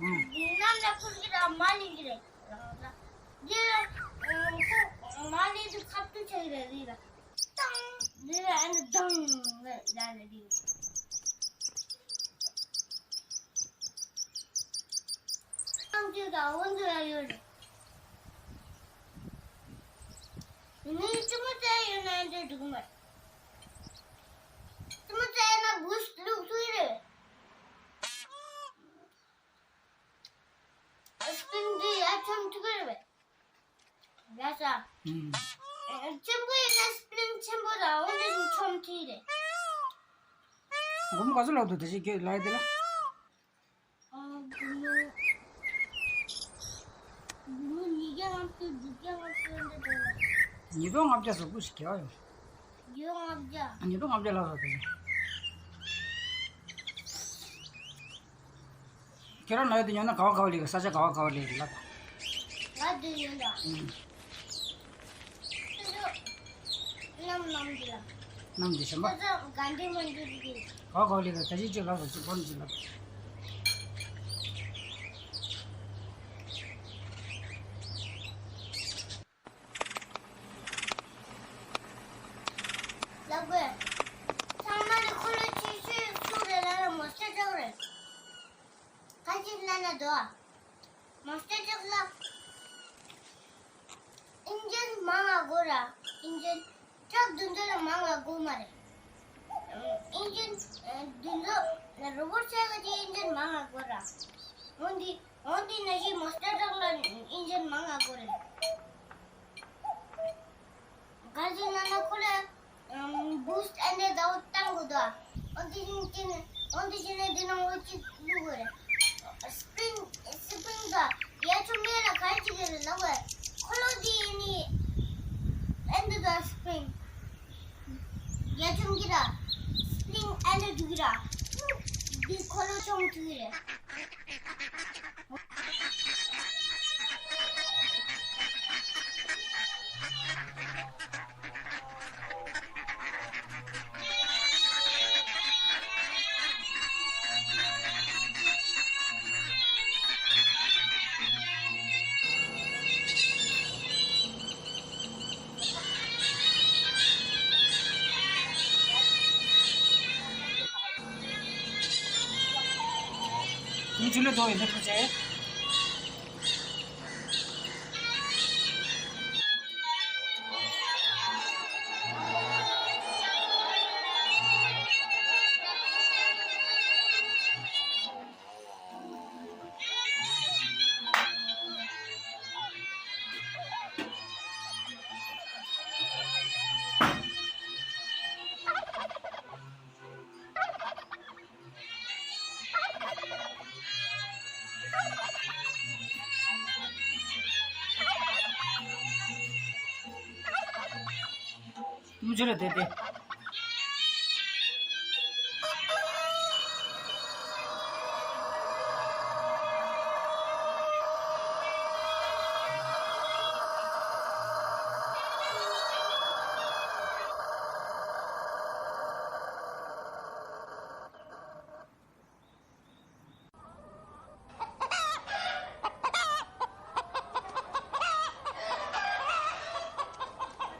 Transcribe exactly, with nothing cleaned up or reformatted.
ཨང་། ནམ་ལ་ཁུར་གི་ར་མ་ལེན་གི་རེད། འདི་ལ་ཁོ་མ་ལེན་དུ་ཁབ་ཏུ་ཆགས་རེད། རི་ལ་ཏང་། རི་ལ་ཨ་ནི་ཏང་ལ་ལ་རི། ཏང་ཅེས་དང་འོན་ཏེ་ལ་ཡོད་རེད། ངས་ཅི་མོ་བཙལ་ཡོད་ན་འདི་འགྲིག་མ་རེད། ཅི་མོ་བཙལ་ན་བུ་ལུག་ཚུགས་རེད། སྤྲིན་འདི་ཡར་མཆོང་ཐུབ་ཀྱི་རེད་པས། ཡ་ས། ཨུམ། ཆེན་པོ་ཡིན་ན་སྤྲིན་ཆེན་པོ་དང་འོན་ཏེ་མཆོང་ཐུབ་རེད། སྒོར་མོ་ག་ཚོད་ལོག་འདུག་དེ་ཅིག་ཁྱོད་ལབ་ཡ་དེ་ལ། ཨ། སྒོར་མོ། སྒོར་མོ་ཉིས་བརྒྱ་ལྔ་བཅུ་བདུན་བརྒྱ་ལྔ་བཅུ་འདི་འདུག་ཉིས་སྟོང་ལྔ་བརྒྱ་སོགས་ཀུ་ཞིག་ག་ཡོད། ཉིས་སྟོང་ལྔ་བརྒྱ། ཉིས་སྟོང་ལྔ་བརྒྱ་ལྷག་ཙམ་དེ། ཁྱེད་རང་ན་ཡོད་དུ་ཉོ་ན་ག་བ་ག་བ་ལེགས། ས་ཆ་ག་བ་ག་བ་ལེགས་ལབ་དང་། ང་འདི་ཡོད་ད། ཨུམ། ཁྱེད་ཚོ་གནམ་གནམ་འདི་ལ། གནམ་འདི་ཞིམ་པ། ཁྱེད་ཚོ་ག་འདི་མ་འདི་འདི། ག་བ་ག་བ་ལེགས་ལ་ད་ཅི་ཅི་ལབ་དང་ཅི་གོ་ནི་ཅི་ལབ། ལབ་དགོས། ཚང་མ་ལས་འཁོར་ལོ་ཆེ་ཤོས་སུ་རེད་ལབ་ན་མོ་སྟེ་ཅག་རེད། ག་ཅི་ལབ་ན་དོ། མོ་སྟེ་ཅག་ལ། ཨིན་ཇིན་མང་ང་དགོས་ར། ཨིན་ཇིན་ཊག་བདུན་ཅུ་ལ་མང་ང་དགོས་མ་རེད། ཨིན་ཇིན་བདུན་ཅུ་ལ་རོ་བོ་ཊི་སའི་ཀལ་གྱི་ཨིན་ཇིན་མང་ང་དགོས་ར། འོན་ཏེ། འོན་ཏེ་ན་གཞི་མོ་སྟེ་ཅག་ལ་ཨིན་ཇིན་མང་ང་དགོས་རེད། ག་ཅི་ལབ་ན་ཁོ་ལ་ཨམ། བུ་སི་ཊི་ཨེ་འདྲ་ཟླ་བོ་བཏང་དགོས་དོ། འོན་ཏེ་ཅི་ནས་འོན་ཏེ་ཅི་ནས་འདི་ནང་ལོ་གཅིག་བླུག་དགོས་རེད། སི་པི་རིང་སི་པི་རིང་དང་ཡ་ཆུ་མེ་ལ་ག་ཅི་གི་རེད་ལབ་དགོས། འཁོར་ལོ་འདི་ཡིན་ནི་ཨེ་འདྲ་དང་སི་པི་རིང་ཡ་ཆུ་གི་ར་སི་པི་རིང་ཨེ་འདྲ་འདུག་གི་ར། འདི་འཁོར་ལོ་ཆུང་འདུག་གི་རེད། ཁྱོད་ལ་དོ་ཡིན་ན་ཐུགས་རྗེ། མུ་ཆུ་རེ་དེ་དེ།